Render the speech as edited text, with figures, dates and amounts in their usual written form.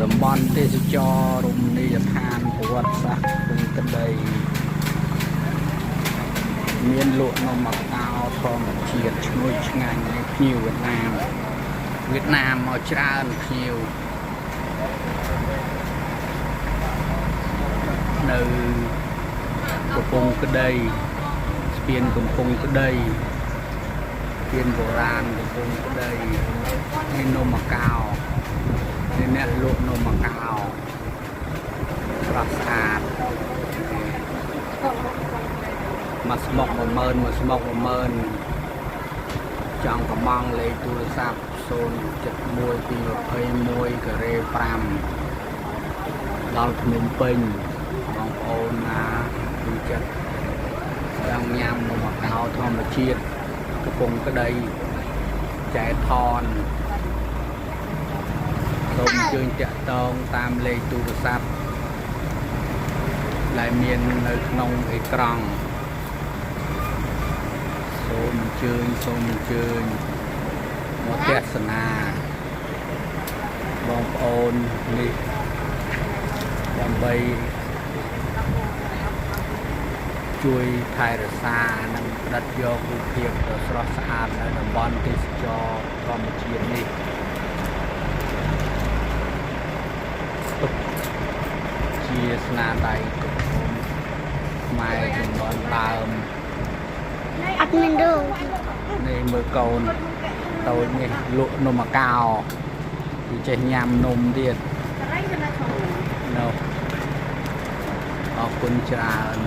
តំបន់ទេសចររមណីយដ្ឋានប្រវត្តិសាស្ត្រកំពង់ក្ដីមានលក់នំអាកោធម្មជាតិឈ្ងុយឆ្ងាញ់នេះភ្ញៀវវៀតណាមវៀតណាមមកច្រើនភ្ញៀវនៅកំពង់ក្ដីស្ពានកំពង់ក្ដីស្ពានបុរាណកំពង់ក្ដីនេះនំអាកោនេះអ្នកលក់នំអាកោស្រស់ស្អាតមួយស្មុក10000មួយស្មុក10000ចង់កម្ម៉ង់លេខទូរស័ព្ទ071 221ការ៉េ5ដល់ភ្នំពេញបងប្អូនណាពីចិត្តចង់ញ៉ាំនំអាកោធម្មជាតិកំពង់ក្ដីចែថនសូមអញ្ជើញតាក់ទងតាមលេខទូរស័ព្ទដែលមាននៅក្នុងអេក្រង់សូមអញ្ជើញសូមអញ្ជើញមកទស្សនាបងប្អូននេះដើម្បីជួយថែរក្សានិងផ្ដិតយករូបភាពដ៏ស្រស់ស្អាតនៅតំបន់ទេសចរធម្មជាតិនេះទុកជាស្នាដៃកុំខ្មែរជំនាន់ដើម អត់មានរឿង នេះមើលកូនតូចនេះលក់នំអាកោគឺចេះញ៉ាំនំទៀតនោះអរគុណច្រើន។